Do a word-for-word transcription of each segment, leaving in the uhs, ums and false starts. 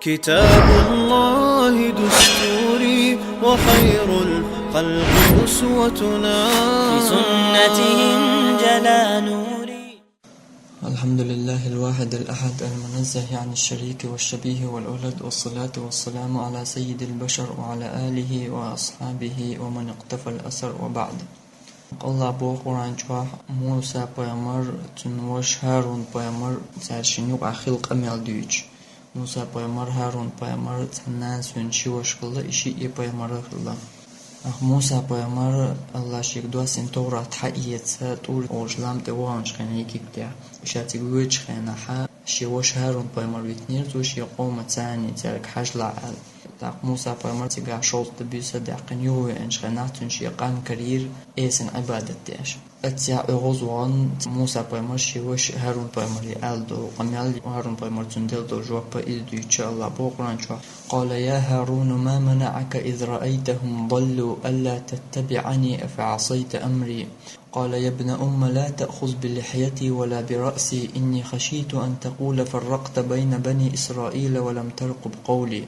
كتاب الله دستوري وخير الخلق أسوتنا. بسنته انجلى نوري. الحمد لله الواحد الأحد المنزه عن الشريك والشبيه والولد، والصلاة والسلام على سيد البشر وعلى آله وأصحابه ومن اقتفى الأثر وبعد. Аллах боху Къуръан чохь, Муса пайхамар, цуьнан ваша ХӀарун пайхамар, цара шина юкъахь хилла къамел дуьйцуш. Муса пайхамар, ХӀарун пайхамар, цхьана нана, шен ши ваша хилла, и шиъ пайхамар а хилла. Ахь Муса пайхамар, Аллах шега доссийна Товрат схьаэца, ТӀур олучу лам тӀе ваханчу хенахь Египтехь. Ша цига воьдучу хенахь, шен ваша ХӀарун пайхамар витинера, цо шен къомаца царна цаьрга хьажалахь аьлла. ТӀаккха Муса пайхамар цигахь шовзткъа буьйса а даьккхина, юха веанчу хенахь цуьнан шен къам карийра, Эсана Ӏибадат деш. Оццехь оьгӀаз вахана Муса пайхамар шен ваша ХӀарун пайхамаре аьлла долу къамел, ХӀарун пайхамар цунна делла долу жоп а иза дуьйцуш, Аллах боху Къуръан чохь: قال يا هارون ما منعك إذ رأيتهم ضلوا ألا تتبعني أفعصيت أمري؟ قال يا ابن أم لا تأخذ بلحيتي ولا برأسي إني خشيت أن تقول فرقت بين بني إسرائيل ولم ترقب قولي.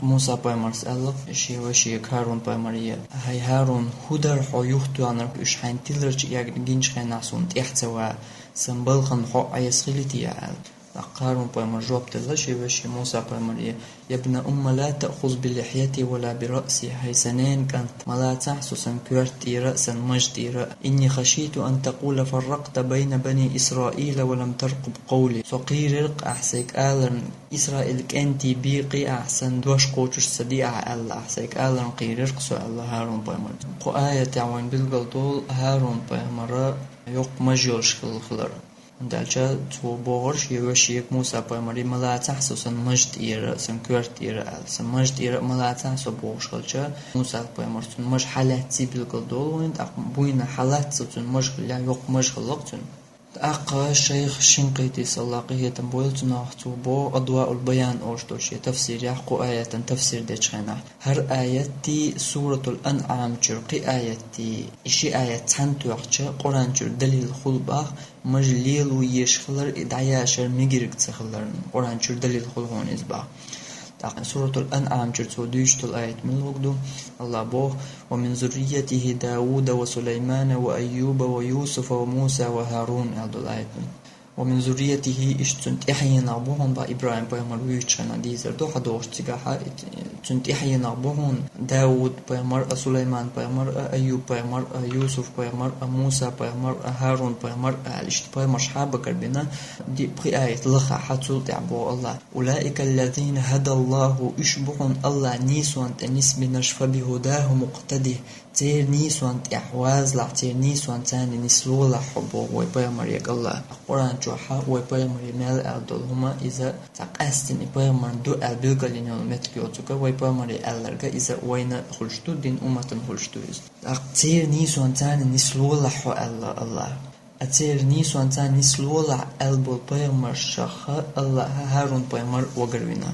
Муса пайхамарс аьлла шен вашега ХӀарун пайхамаре: «ХӀай ХӀарун, хӀун дара хьо юхатоьхнарг, уьш хьайна тиларчу эгна гинчу хенахь суна тӀаьхьа ца ван, сан балхана хьо Ӏеса хили те?» аьлла. ТӀаккха ХӀарун пайхамар жоп делла шен ваше Муса пайхамаре: يا ابن أم لا تأخذ بلحيتي ولا برأسي, хӀай сан ненан кӀант, ма лацахь со сан коьрта тӀера а, сан мажа тӀера а. إني خشيت أن تقول فرقت بين بني إسرائيل ولم ترقب قولي. Со кхийрира-кх ахь сайга аларна, Исраил кӀентий бекъий ахь сан дош кхочуш ца дий ахь аьлла, ахь сайга аларна кхийрира-кх со аьлла ХӀарун пайхамар. Кху аятехь вайна билгал долу ХӀарун пайхамара йоккха мажа йолуш хилла хилар. ХӀунда аьлча цо бохура шен вашега Муса пайхамаре: «Ма лацахь со сан мажа тӀера а, сан коьрта тӀера а», аьлла. «Сан мажа тӀера а ма лацахь со», бохуш хилча, Муса пайхамар цуьнан мажа хьалаьцций билгал долу вайна, тӀаккха буйна хьалаьццал цуьнан мажа хилла, йоккха мажа хилла-кх цуьнан. ТӀаккха шайх Шинкъитис, Аллах къинхетам бойла цунах, цо боху Адваул Баян олуш долу шен тафсирехь кху аятан тафсир дечу хенахь: хӀара аятти Суратул Анъам чуьра кхин аятти, и ши аят цхьаьна тоьхча, Къуръан чуьра далил хуьлу боху, мажа лело езаш хилар, и дӀаяшар мегар ца хиларна, Къуръан чуьра далил хуьлу хьуна иза боху. ТӀаккха Суратул Анъам чуьра цо дуьйцуш долу аят муьлхарг ду? Аллах боху: «ومن ذريته داود وسليمان وأيوب ويوسف وموسى وهارون», аьлла долу аят ду. «ومن ذريته», иштта цуьнан тӀаьхьенах бу хьуна боху, ИбрахӀим пайхамар вуьйцучу хенахь дийзар ду, хьан дохуш цигахь, цуьнан тӀаьхьенах бу хьуна Дауд пайхамар а, Сулайман пайхамар а, Айюб пайхамар а, Юсуф пайхамар а, Муса пайхамар а, ХӀарун пайхамар а аьлла, иштта пайхамарш хьабагар бина, ди-, пхи аят лахахь цул тӀаьхьа боху Аллах: «أولئك الذين هدى الله», уьш бу хьуна Аллах нийсонна тӀе нисбинарш, «فبهداه مقتده», церан нийсонна тӀехь вазалахь, церан нийсонна царна нислолахь хьо боху вай пайхамарега Аллах. Къуръан чохь вай пайхамаре мел аьлла долу хӀума иза цхьа къаьстина и пайхамарна ду аьлла билгалйина йолу меттиг йоцург, вай пайхамаре аьлларг иза вайна хуьлуш ду, динан умматана хуьлуш ду иза. ТӀаккха церан нийсонна царна нислолахь хьо аьлла Аллах. А церан нийсонна царна нислолахь аьлла болу пайхамаршах Аллаха ХӀарун пайхамар вагар вина.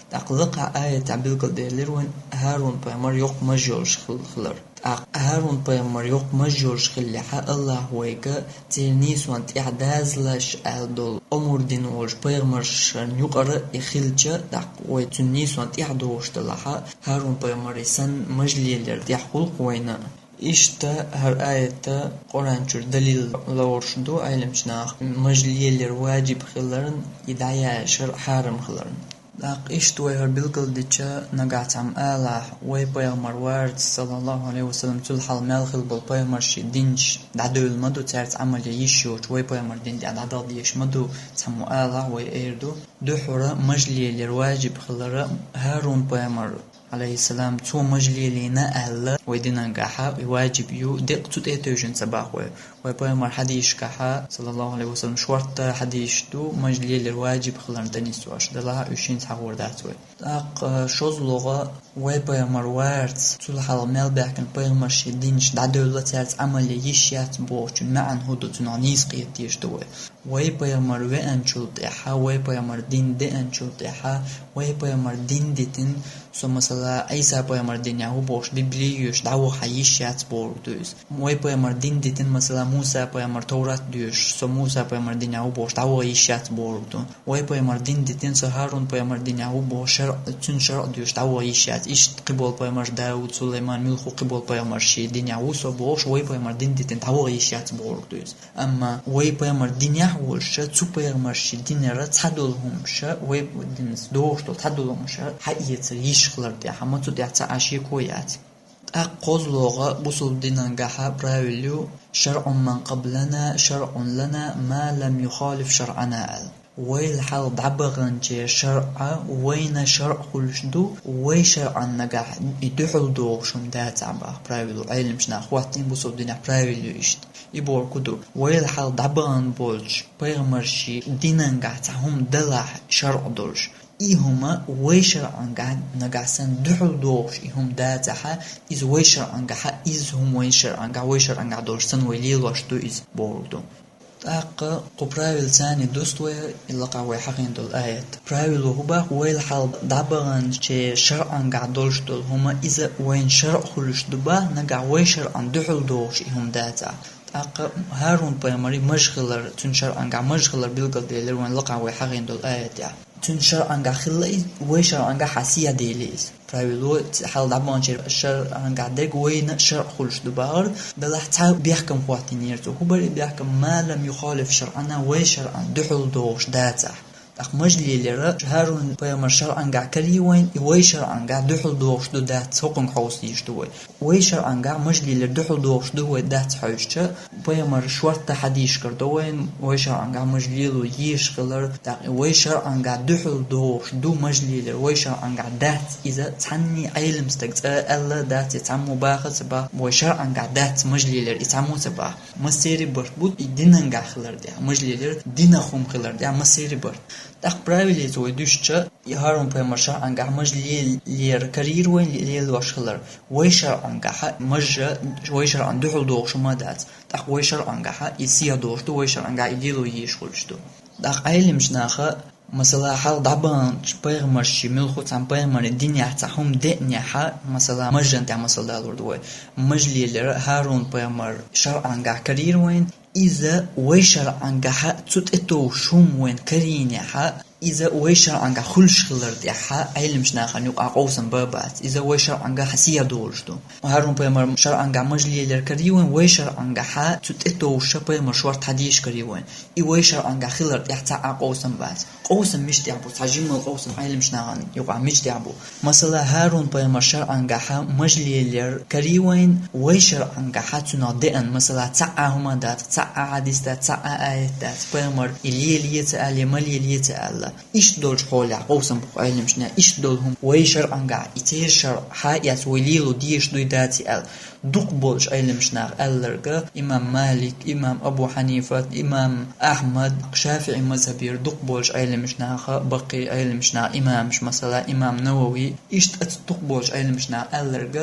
ТӀаккха лакхахь аятехь билгалделира вайн ХӀарун пайхамар йоккха мажа йолуш хил-, хилар. ТӀаккха ХӀарун пайхамар йоккха мажа йолуш хиллехь, Аллах вайга церан нийсонна тӀехь дазалаш аьлла долу омра дина волчу пайхамаршна юкъара и хилча, тӀаккха вай цуьнан нийсонна тӀехь догӀуш делахь, ХӀарун пайхамаре санна мажа лелар тӀехь хуьлу-кх вайна. Иштта хӀара аят Къуръан чуьра далил лоруш ду Ӏеламчу наха мажа лелар ваджиб хиларна, и дӀаяшар хьарам хиларна. ТӀаккха иштта вай хӀара билгалдича, нагахь цхьамма алахь, вай пайхамар варца, саллаллаху Ӏалайхи ва саллам, цул хьалха мел хилла болу пайхамаршийн динаш дӀадевлла ма ду, цаьрца Ӏамал ян йиш йоцуш, вай пайхамар дин тӀехь дӀадала дезаш ма ду, цхьаммо алахь, вай эр ду. Дуьххьара мажа лелар ваджиб хилар ХӀарун пайхамар, Ӏалайхиссалам, цо мажа лелийна аьлла, вай динан гахь и ваджиб ю, деккъа цу тӀе а тевжина ца боху вай. Вай пайхамар хьадисашкахь, саллаллаху Ӏалайхи ва саллам, шортта хьадисаш ду, мажа лелар ваджиб хиларна тӀе нисдеш, делахь уьш хӀинца хьахор дац вай. ТӀаккха шозлагӀа, вай пайхамар варца, цул хьалха мел баьхкина пайхамаршийн динаш дӀадевлла, цаьрца Ӏамал ян йиш яц бохучун маьӀна хӀун ду, цунах нийса кхета дезаш ду вай. Вай пайхамар веанчул тӀаьхьа, вай пайхамар дин деанчул тӀаьхьа, вай пайхамар дин дитина, со, масала, Ӏийса пайхамар динехь ву бохуш, Библи йоьшуш дӀаваха хьан йиш яц бохург ду иза. Вай пайхамар дин дитина, масала, Муса пайхамар Товрат доьшуш, со Муса пайхамар динехь ву бохуш дӀаваха йиш яц бохург ду. Вай пайхамар дин дитина, со ХӀарун пайхамар динехь ву бохуш, шар-, цуьнан шарӀ доьшуш дӀаваха йиш яц. Иштта кхиболу пайхамарш Дауд, Сулайман, муьлхха кхиболу пайхамарш шен динехь ву со бохуш, вай пайхамар дин дитина дӀаваха йиш яц бохург ду иза. Амма вай пайхамар динехь а волуш, цу пайхамаршийн динера цхьадолу хӀумаша, вай динца догӀуш долу цхьадолу хӀумаша хьаэцар йиш хилар тӀехь, амма цу тӀехь цхьа а шеко яц. ТӀаккха кхозлагӀа бусулба динан гахьа правил ю: «ШарӀу ман къаблана шарӀун лана ма лам юхалиф шарӀана», аьлла. Вайл хьалха дӀабаханчеран шарӀа вайна шарӀ хуьлуш ду, вай шарӀан нагахь и дуьхьал догӀуш хӀума дацахь баха правило. Ӏеламчу наха хӀоттийна бусулба динехь правил ю иштта. И бохург ду, вайл хьалха дӀабахана болчу пайхамаршийн динан гахь цхьа хӀума далахь шарӀ долуш, и хӀума вай шарӀан гахь нагахь санна дуьхьал догӀуш и хӀума дацахьа, иза вай шарӀан гахьа, иза хӀума вай шарӀан гахь, вай шарӀан гахь долуш санна вай лелош ду иза бохург ду. ТӀаккха кху правилца дуста вай и лакхахь вай хьахийна долу аят. Правило хӀун боху: вайл хьалха дӀабаханчеран шарӀан гахь долуш долу хӀума иза вайна шарӀ хуьлуш ду боху, нагахь вай шарӀан дуьхьал догӀуш и хӀума дацахь. ТӀаккха ХӀарун пайхамаран маж хилар, цуьнан шарӀан гахь маж хилар билгалделира вайн лакхахь вай хьахийна долу аятехь. Цуьнан шарӀан гахь хилла иза, вай шарӀан гахь хьан сиха дели иза. Правило, хьалха дӀабаханчеран шарӀан гахь дерг вайна шарӀ хуьлуш ду бахара, делахь цхьа бехкам хӀоттийнера цо. ХӀун бара и бехкам? «Ма лам юхалиф шарӀана», вай шарӀан дуьхьал догӀуш дацахь. ТӀаккха маж лелира, ХӀарун пайхамаран шарӀан гахь карий вайна, и вай шарӀан гахь дуьхьал догӀуш ду, дац, хӀокхуьнга хьовса дийш ду вай. Вай шарӀан гахь маж лелира дуьхьал догӀуш ду вай, дац хьаьвсича, пайхамар шортта хьадийшкар до вайна, вай шарӀан гахь маж лело езаш хилар, тӀаккха вай шарӀан гахь дуьхьал догӀуш ду маж лелира, вай шарӀан гахь дац иза, цхьанний Ӏелам стаг цкъа аьлла дац, и цхьаммо баха а ца баха, вай шарӀан гахь дац маж лелира, и цхьаммо а ца баха. Массеран барт бу и динан гахь хилар тӀехь, маж лелира динан хӀума хилар тӀехь массеран барт. ТӀаккха правилица вай дуьстича, и ХӀарун пайхамаран шарӀан гахь маж лелера карийра вайн лелош хилар. Вай шарӀан гахьа мажа вай шарӀан дуьхьал догӀуш хӀума дац. ТӀаккха вай шарӀан гахьа и сиха догӀуш ду, вай шарӀан гахь и лело езаш хуьлуш ду. ТӀаккха Ӏеламчу наха, масала, хьалха дӀабаханчу пайхамаршийн муьлхха цхьана пайхамаран динехь цхьа хӀума деанехьа, масала, мажан тӀехь масал далур ду вай. Маж лелира ХӀарун пайхамаран шарӀан гахь карийра вайн, иза вай шарӀан гахьа цу тӀетовш хӀума вайн карийнехьа, иза вай шарӀан гахь хуьлуш хилар тӀехьа Ӏеламчу нахана юкъахь къовсам бан бац. Иза вай шарӀан гахь сиха долуш ду. ХӀарун пайхамаран шарӀан гахь маж лелера карий вайн, вай шарӀан гахьа цу тӀетовша пайхамар шортта хьадийшкарий вайн. И вай шарӀан гахь хилар тӀехь цхьа а къовсам бац. Къовсам мича тӀехь бу? Цхьа жимма къовсам Ӏеламчу нахана юкъахь мича тӀехь бу? Масала, ХӀарун пайхамаран шарӀан гахьа маж лелера карий вайн, вай шарӀан гахьа цунах деана, масала, цхьа а хӀума дац, цхьа а хьадис дац, цхьа а аят дац, пайхамар и лелае ца аьлла, я ма лелае ца аьлла. Иштта долчу хьолехь къовсам бу Ӏеламчу наха, иштта долу хӀума вай шарӀан гахь, и церан шарӀ хьаэц вай лело дезаш дуй даций аьлла. Дукха болчу Ӏеламчу наха аьлларг, имам Малик, имам Абу Хьанифа, имам Ахьмад, ШафиӀи мазхабера дукха болчу Ӏеламчу наха, баккхий Ӏеламчу наха имамаш, масала, имам Навави, иштта аца дукха болчу Ӏеламчу наха аьлларг,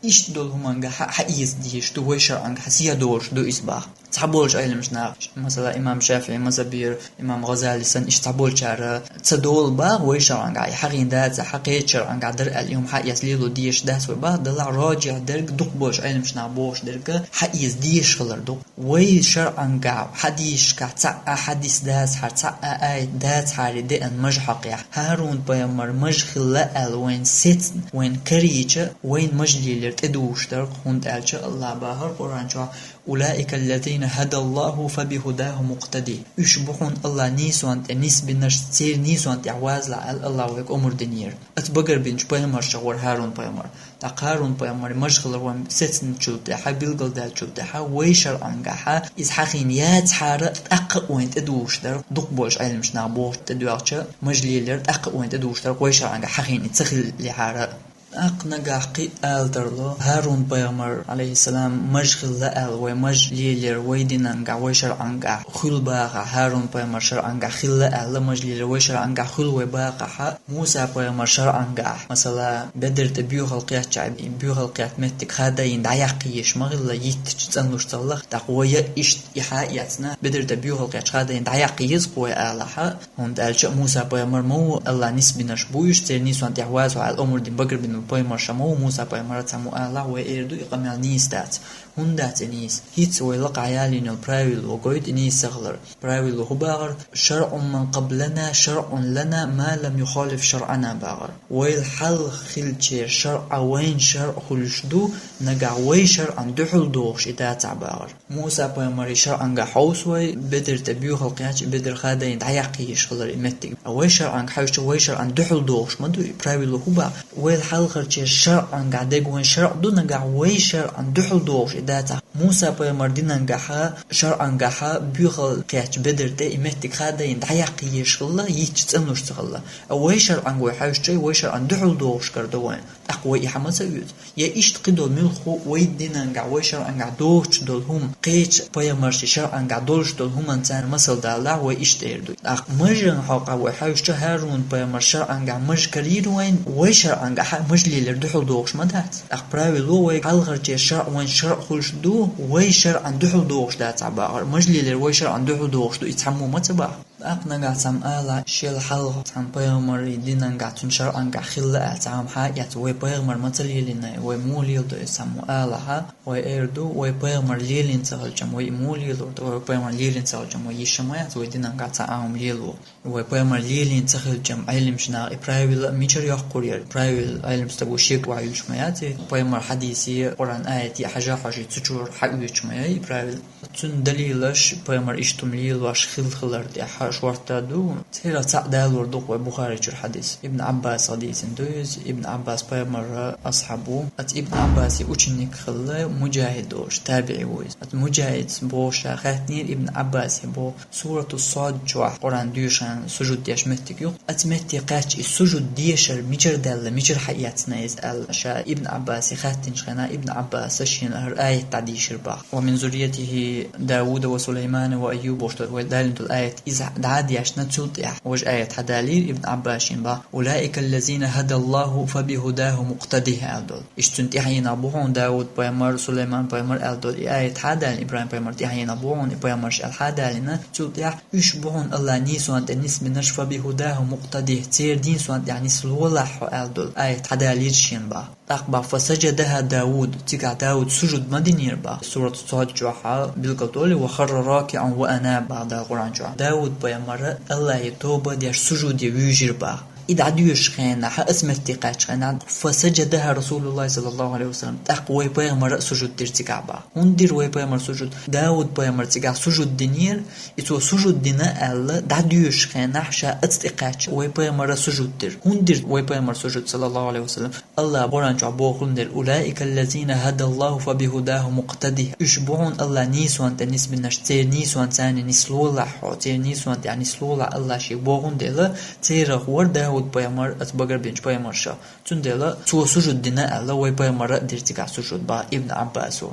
иштта долу хӀуманга хьа, хьаэца дезаш ду, вай шарӀанга хьа сиха долуш ду иза баха. Цхьаболчу Ӏеламчу наха, масала, имам ШафиӀи мазхабера, имам ГӀазали санна, иштта цхьаболчара ца долу баха, вай шарӀанга и хьахийна дац, хьан кхечу шарӀанга дара аьлла, и хӀума хьаэца лело дезаш дац вай баха, делахь роджихь дерг, дукха болчу Ӏеламчу наха бохуш дерг, хьаэца дезаш хилар ду. Вай шарӀанга хьадисашкахь цхьа а хьадис дацахьара, цхьа а аят дацахьара деана маж хьокхехь, ХӀарун-пайхамар маж хилла аьлла вайна сецна, вайна карийча, вайна маж лелар тӀедугӀуш дара, хӀунда аьлча АллахӀа бахара Къуръан чохь: «أولئك الذين هدى الله فبهداهم اقتده». Уьш бу хьуна АллахӀа нийсонна тӀе нисбинарш, церан нийсонна тӀехь вазалахь аьлла АллахӀа вайга омра динера. Оцу багарбинчу пайхамаршах вара ХӀарун-пайхамар. ТӀаккха ХӀарун-пайхамар маж хилар вайна сецначул тӀаьхьа, билгалдаьллачул тӀаьхьа, вай шарӀангахьа иза хьахийна яцахьара, тӀаккха а вайна тӀедугӀуш дара, дукха болчу Ӏеламчу наха бохучу тӀедоьгӀча, маж лелар, тӀаккха а вайна тӀедугӀуш дара, вай шарӀангахь хьахийна и ца хиллехьара. ТӀаккха нагахь кхин а ала тарло, ХӀарун-пайхамар, Ӏалайхиссалам, маж хилла аьлла, вай маж лелар, вай динангахь, вай шарӀангахь хуьлу бахахь, ХӀарун-пайхамар шарӀангахь хилла аьлла, маж лелар, вай шарӀангахь хуьлу вай бахахьа, Муса-пайхамар шарӀангахь, масала, Бедр тӀе боьхалла кхеттачохь, и боьхалла кхетта меттиг хадайна дӀаяккха езаш ма хилла, йиттича цӀанлуш ца хилла, тӀаккха вай а иштта и хьа а эцна, Бедр тӀе боьхалла кхеттачу хадайна дӀаяккха еза-кх вай алахьа, хӀунда аьлча Муса-пайхамар ма ву АллахӀа нисбинарш бу уьш, церан нийсонна тӀехь вазахьа аьлла омра дина Бакр бин Пайхамарша ма ву, Муса пайхамара цхьаммо алахь, вай эр ду, и къамел нийса дац. ХӀунда дац и нийса? ХӀинца вай лакхахь ялийна йолу правило гойту и нийса ца хилар. Правило хӀун бахара: «ШарӀу ман къаблана шарӀун лана ма лам юхалиф шарӀана», бахара. Вайл хьалха хиллачеран шарӀ вайн шарӀ хуьлуш ду, нагахь вай шарӀан дуьхьал догӀуш и дацахь, бахара. Муса пайхамаран шарӀангахь хьовса вай, бедар тӀе боьхалла кхаьчча, и бедар хадайна дӀаяккха езаш хилар и меттиг. А вай шарӀанга хьаьвсча, вай шарӀан дуьхьал догӀуш ма ду и правило, хӀун боху? Вайл хьалхарчеран шарӀангахь дерг вайн шарӀ ду, нагахь вай шарӀан дуьхьал догӀуш и дацахь. Муса пайхамаран динангахьа, шарӀангахьа боьхалла кхаьчча, бедар тӀе и меттиг хадайна дӀаяккха езаш хилла, йитча цӀанлуш ца хилла. А вай шарӀанга вай хьаьвсча, вай шарӀан дуьхьал догӀуш карадо вайна. ТӀаккха вай и хьан ма ца оьцу? Я иштта кхидолу муьлхха а вай динангахь, вай шарӀангахь догӀуш долу хӀума, кхечу пайхамарийн шарӀангахь долуш долу хӀуманна царна масал далахь, вай иштта эр ду. ТӀаккха мажан хьокъехь вай хьаьвсча, ХӀарун пайхамаран шарӀангахь маж карийра вайна, вай шарӀангахь маж лелар дуьхьал догӀуш ма дац. ТӀаккха правило вай хьалхарчеран шарӀ вайн шарӀ хуьлуш ду, вай шарӀан дуьхьал догӀуш дацахь, бахара. Маж лелар вай шарӀан дуьхьал догӀуш ду, и цхьаммо ма ца боху. ТӀаккха нагахь цхьамма алахь, шел хьалха цхьана пайхамаран динангахь, цуьнан шарӀангахь хилла аьлла, цхьа хӀума хьа а эцна, вай пайхамар ма ца лелийна, вай муха леладо иза цхьаммо алахь, вай эр ду, вай пайхамар лелийна ца хилча-м, вай и муха лелор ду, вай пайхамар лелийна ца хилча-м, вай йиш ма яц вай динангахь цхьа а хӀума лело. Вай пайхамар лелийна ца хилча-м, Ӏеламнаха и правила мичара йоккхур яра? Правила Ӏеламстага шега охьаюьйтуш ма яц и, пайхамаран хьадисе, Къуръан аяте хьажа-хьожий, цу чуьра хьаоьцуш ма яй и правила. Цуьнан далилаш пайхамар иштта хӀума лелош хилла хилар тӀехь шортта ду. Церан цхьаъ далор ду-кх вай Бухари чуьра хьадис. Ибн Ӏаббаса дийцина ду иза. Ибн Ӏаббас пайхамаран асхьаб ву. Оцу Ибн Ӏаббасан ученик хилла Муджахид олуш, табиӀи ву иза. Оцу Муджахида боху, ша хаьттинера Ибн Ӏаббасе, боху, Сурату Сод чохь Къуръан доьшуш сужуд деш меттиг ю. Оцу метте кхаьчча, и сужуд дешар мичара даьлла, мичара хьаэцна иза аьлла, ша Ибн Ӏаббасе хаьттинчу хенахь, Ибн Ӏаббаса шена хӀара аят дӀадийшира боху. «Ва мин зурриятихи Давуда ва Сулаймана ва Айюба», бохуш долу вай далийна долу аят, иза дӀа а дешна, цул тӀаьхьа важа аят хьадалийра Ибн Ӏаббаса шена боху: «Улаика ллазина хӀадаллаху фабихудаху мукътадих», аьлла долу. Иштта цуьнан тӀаьхьенах бу хьуна Давуд пайхамар, Сулайман пайхамар аьлла долу и аят хьадалийна, ИбрахӀим пайхамаран тӀаьхьенах бу хьуна и пайхамарш аьлла хьадалийна, цул тӀаьхьа уьш бу хьуна АллахӀан нийсонна тӀе нисбинарш, фабихудаху мукътадих, церан нийсонна тӀехь нислолахь хьо аьлла долу аят хьадалийра шена боху. ТӀаккха боху: «Фасажадаха Давуд», цигахь Давуда сужуд ма динера боху. Сурату Сод чохь билгалдолу: «Ва харра ракиӀан ва анаб», боху Дала Къуръан чохь. Давуд пайхамар АллахӀе тоба а деш, сужуде вуьйжира боху. И дӀадоьшучу хенахь, оцу метте кхаьччу хенахь, «Фасажадаха Расулуллахи саллаллаху Ӏалайхи ва саллам», тӀаккха вай пайхамар а сужуд дира цигахь боху. ХӀунда дира вай пайхамар сужуд? Давуд пайхамар цигахь сужуд динера, и цо сужуд дина аьлла, дӀадоьшучу хенахь ша оцу тӀе кхаьчча, вай пайхамар а сужуд дира. ХӀунда дира вай пайхамар сужуд, саллаллаху Ӏалайхи ва саллам? АллахӀа Къуръан чохь бохург дерг: «Улаика ллазина хӀадаллаху фабихудаху мукътадих». Уьш бу хьуна АллахӀан нийсонна тӀе нисбинарш, церан нийсонна царна нислолахь хьо, церан нийсонна тӀехь нислолахь АллахӀ шега бохург дела, церах вара Давуд пайхамар оцу багарбинчу пайхамаршах. Цундела цо сужуд дина аьлла, вай пайхамар а дира цигахь сужуд, боху Ибн Ӏаббаса.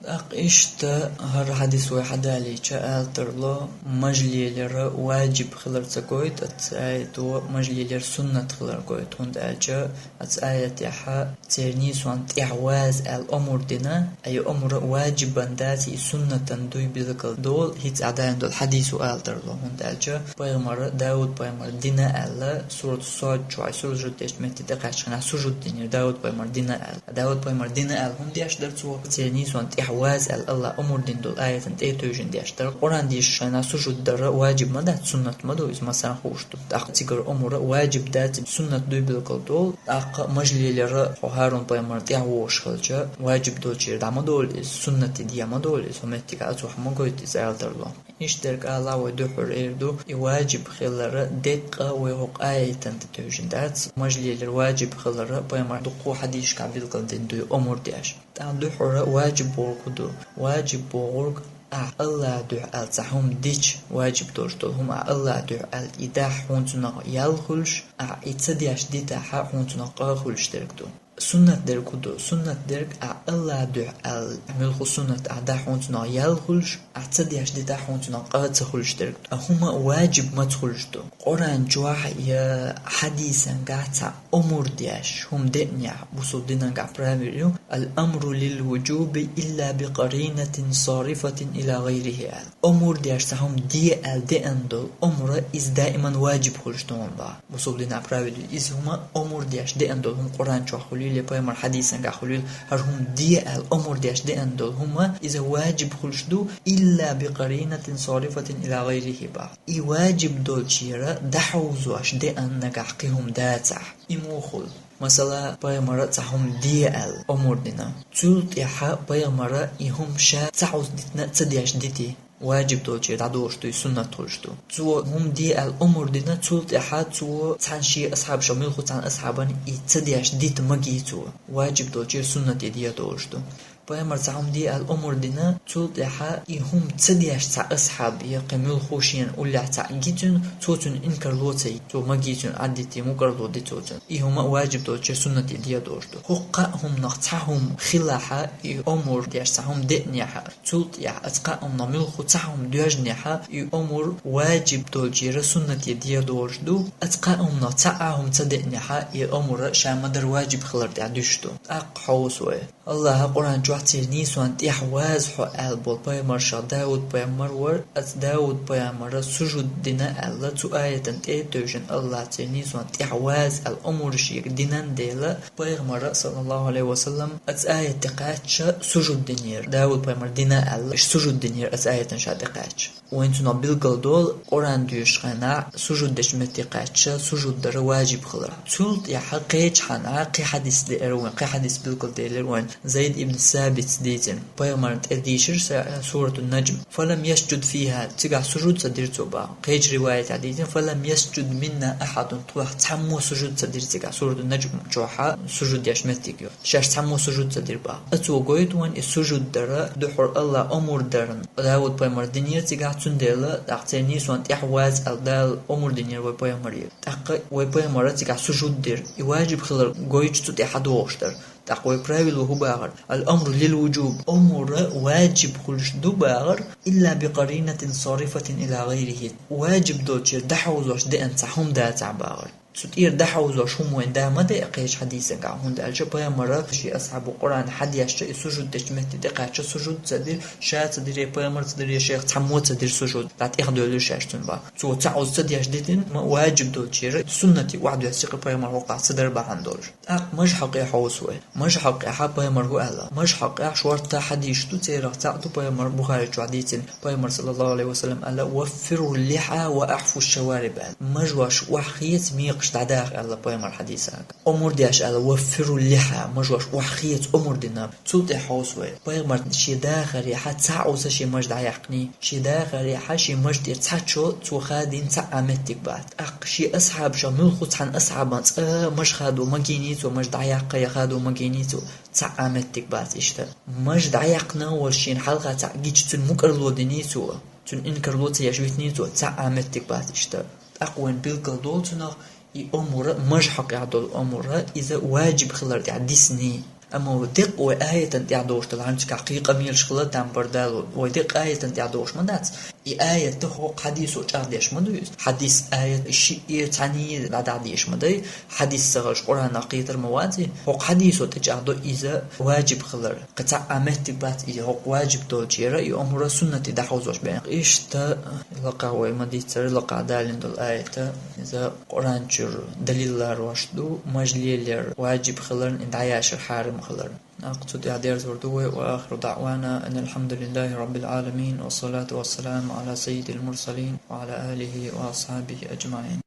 ТӀаккха иштта хӀара хьадис вай хьадалийча, ала тарло, маж лелар ваджиб хилар ца гойту оцу аято, маж лелар суннат хилар гойту, хӀунда аьлча оцу аятехь церан нийсонна тӀехь ваза аьлла омра дина, а и омра ваджибан дац, и суннатан дуй билгалдолу, хӀинца Ӏадайна долу хьадисо ала тарло, хӀунда аьлча пайхамара, Давуд пайхамара дина аьлла, Сурату Сод чохь сужуд дечу метте тӀекхаьччу хенахь сужуд динера, Давуд пайхамара дина аьлла. Давуд пайхамар дина аьлла хӀунда деш дара цо? Церан нийсонна тӀехь ваза аьлла АллахӀа омра дина долу аятана тӀе а тевжина деш дара. Къуръан дешачу хенахь сужуд дар ваджиб ма дац, суннат ма ду иза, массарна хууш ду. ТӀаккха цигара омра ваджиб дац, суннат дуй билгалдолу. ТӀаккха маж лелар хьо ХӀарун пайхамарна тӀехь вогӀуш хилча, ваджиб долчуьра дӀа ма долу иза, суннате дӀа ма долу иза, хӀокху меттигехь а цо хьан ма гойту иза, ала тарло. Иштта дерг ала вай дуьххьара эр ду, и ваджиб хилар деккъа вай хӀокху аятана тӀе тевжина дац, маж лелар ваджиб хилар пайхамара дуккха а хьадисашкахь билгалдина дуй омра деш. ТӀаккха дуьххьара ваджиб бохург хӀун ду? Ваджиб бохург, ахь АллахӀан дуьхьа аьлла цхьа хӀума дича, ваджиб долуш долу хӀума ахь АллахӀан дуьхьа аьлла и дахь, хьуна цунах ял хуьлуш, ахь и ца деш дитахь, хьуна цунах къа хуьлуш дерг ду. Суннат дерг хӀун ду? Суннат дерг а Аллах дуьхьа аьлла, муьлхха суннат а да хьуна цунах ял хуьлуш, а ца деш дита хьуна цунах къа ца хуьлуш дерг. А хӀума ваджиб маца хуьлуш ду? Къуръан чохь я хьадисангахь цхьа омур деш хӀума деанехь, бусул динангахь правил ю: «Ал-амру лил-вуджуби илла би къаринатин сарифатин ила гъайрихи», аьлла. Омур деш цхьа хӀума де аьлла деана долу омура иза даиман ваджиб хуьлуш ду хьуна бах. Бусул динан правил ю иза хӀума омур деш деана долу хӀума Къуръан чохь хуьлийла, пайхамар хьадисангахь хуьлийла, хӀара хӀума де аьлла омур деш деана долу хӀума иза ваджиб хуьлуш ду, илла би къаринатин сарифатин ила гъайрихи бах. И ваджиб долчера дӀахьовзош деана нагахь кхин хӀума дацахь. И муха хуьлу? Масала, пайхамара цхьа хӀума де аьлла омур дина. Цул тӀаьхьа пайхамара и хӀума ша ца хьовзадитина а ца деш дити. Ваджиб долчера дӀадолуш ду, и суннат хуьлуш ду. Цо хӀума де аьлла омур дина, цул тӀаьхьа цо цхьана шен асхьабашах муьлхха цхьана асхьабана и ца деш дита магий цо. Ваджиб долчера суннате дӀадолуш ду. Пайхамар цхьа хӀума де аьлла омур дина, цул тӀаьхьа и хӀума ца деш цхьа асхьаб я кхин муьлхха шена уллехь цхьаъ гича, цо цуьнан инкар ло ца йи, цо магий цуьнан, Ӏаддитий, мукӀарло ди цо цуьнан. И хӀума ваджиб долчу суннате дӀадолуш ду. ХӀокху кхаа хӀуманах цхьа хӀума хилахь, и омур деш цхьа хӀума деанехь, цул тӀаьхьа оцу кхаа хӀуманах муьлхха цхьа хӀума доьжнехь, и омур ваджиб долчера суннате дӀадолуш ду. Оцу кхаа хӀуманах цхьа а хӀума ца деанехь, и омура ша ма-дарра ваджиб хилар тӀехь дуьсуш ду. ТӀаккха хьовса вай. Аллаха Къуръан чохь: «Церан нийсонан тӀехь ваза хьо», аьлла болу пайхамаршах Дауд-пайхамар вара, оцу Дауд-пайхамара сужуд дина аьлла, цу аятан тӀе а тевжина Аллаха церан нийсонан тӀехь ваза аьлла омур шега динан дела, пайхамара, саллаллаху алейхи ва саллам, оцу аят тӀе кхаьчча сужуд динера, Дауд-пайхамар дина аьлла, сужуд динера оцу аятан ша тӀе кхаьчча. Вайн цунах билгал долу, Къуръан доьшучу хенахь сужуд дечу метте кхаьчча, сужуд дара ваджиб хилар. Цул тӀаьхьа кхечу хьанахь кхин хьадис деара вайн, кхин хьадис билгал делира вайн, Зайд ибн Сабитс дийцина. Пайхамарна тӀе дийшира са-, суратун Наджм. «Фалам ясджуд фиха», цигахь сужуд ца дира цо бах. Кхечу риваятехь дийцина: «Фалам ясджуд минна ахадун», тхох цхьаммо сужуд ца дира цигахь, суратун Наджм чохь сужуд деш меттиг ю. Шаьш цхьаммо сужуд ца дира бах. Оцо гойту вайн и сужуд дара, дуьххьара Аллаха омур дарна. Дауд-пайхамар динера цигахь, цундела, тӀаккха церан нийсонан тӀехь ваза аьлла Дала омур динера вай пайхамаре. ТӀаккха вай пайхамара цигахь сужуд дира. И ваджиб хилар гойтуш цу тӀехь догӀуш дара. ТӀаккха вай правило хӀун бахара? «Ал-амру лил-вуджуб». Омура ваджиб хуьлуш ду бахара, «илла би къаринатин сарифатин ила гъайрихи». Ваджиб долчера дӀахьовзош деана цхьа хӀума дацахь бахара. Цу тӀера дӀахьовзош хӀума вайн да ма деа кхечу хьадисангахь, хӀунда аьлча пайхамара шен асхьабо Къуръан хьадешча, и сужуд дечу метте тӀе кхаьчча сужуд ца дира, ша ца дира, пайхамар ца дира, шех цхьаммо ца дира сужуд, дӀа тӀехдоьллира шаьш цунна бах. Цо цхьа Ӏуза ца деш дитина, ма ваджиб долчера суннате охьадоьссича кхин пайхамар хӀокхахь ца дара бахьана долуш. ТӀаккха маж хьокъехь хьовса вай. Маж хьокъехь пайхамар хӀун аьлла? Маж хьокъехь шортта хьадисаш ду, церах цхьаъ ду пайхамар, Бухари чохь дийцина. Пайхамар, саллаллаху алейхи ва саллям, аьлла: «Ваффиру ллиха ва ахфу шавариб», аьлла. Мажош охьахеца, мекхаш дӀадаха аьлла пайхамар хьадисехь. Омур деш аьлла: «Ваффиру ллиха», мажош охьахеца омур дина. Цул тӀе хьовса вай. Пайхамар шен дахарехь цхьа Ӏуза шен маж дӀаяьккхиний. Шен дахарехь шен маж тӀера цхьа чо цо хадийна цхьа а меттиг бац. ТӀаккха шен асхьабашах муьлхха цхьана асхьабан цкъа маж хадо магийний цо, маж дӀаяккха я хадо магийний цо, цхьа а меттиг бац иштта. Маж дӀаяьккхина волуш шена хьалха цхьаъ гича цуьнан мукӀарло диний цо, цуьнан инкарло ца еш витиний цо, цхьа а меттиг бац иштта. ТӀаккха вайн билгал долу цунах, и омура, маж хьокъехь долу омура, иза ваджиб хилар тӀехь дисний. Амма вай деккъа вай аятан тӀехь догӀуш дала, хьанчкахь кхин къамелаш хила там бар дало, вай деккъа аятан тӀехь догӀуш ма дац. И аят хӀокху хьадисо чӀагӀдеш ма ду иза. Хьадис, аят шиъ а цхьаьний дӀадахьа дезаш ма дай, хьадис ца хилча Къуръанах кхетар ма вац и. ХӀокху хьадисо тӀечӀагӀдо иза ваджиб хилар. Кхин цхьа а меттиг бац иза хӀокху ваджиб долчера, и омура суннате дӀахьовзош бен. Иштта лакхахь вай ма дийццара, лакхахь далийна долу аята, иза Къуръан чуьра далил ларош ду, маж лелаяр ваджиб хиларна, и дӀаяшар хьарам хиларна. ТӀаккха цу тӀехь дерзор ду вай: «Ва ахиру даъвана анил хьамдулиллахи раббил гӀаламин, ва салату ва саламу гӀала саййидил мурсалин, ва гӀала алихи ва асхьабихи аджмаин».